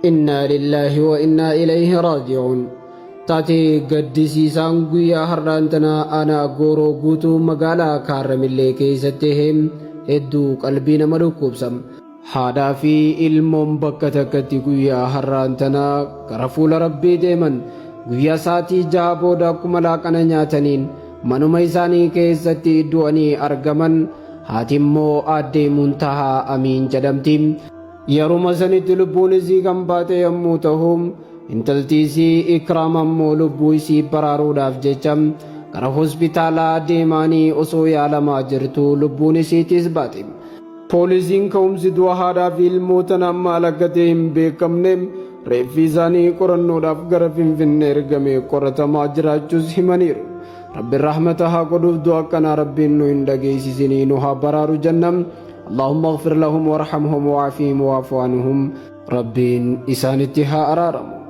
Innaa lillaahi wa innaa ilayhi raaji'uun. Taatee gaddisiisaan guyyaa har'aan tana aanaa Gooroo Guutuu magaalaa Kaarramillee keessatti hedduu qalbii nama dhukkubsa. Haadhaa fi ilmoon bakka takkatti guyyaa har'aan tana gara fuula Rabbii deeman. Guyyaa sa'aatii 6 booda akkuma laaqana nyaataniin manuma isaanii keessatti du'anii argaman. Haati immoo aaddee Muntahaa Amiin jedhamti. Yeruma sanitti lubbuun isii kan baate yommuu tahu, intalti isii Ikraam ammoo lubbuu isii baraaruudhaaf jecha gara hospitaalaa deemaanii osoo yaalamaa jirtuu lubbuun isiitis baate. Poolisiin ka'umsi du'a haadhaa fi ilmoo tanaa maal akka ta'e hin beekamne reeffi isaanii qorannoodhaaf gara Finfinnee ergamee qoratamaa jiraachuus himaniiru. Rabbiin rahmata haa godhuuf du'a akkanaa Rabbiin nu hin dhageessisinii nu haa baraaru jenna. Allahumma ighfir lahum warhamhum wa'afihim wa'fu anhum. Rabbiin isaanitti haa araaramu.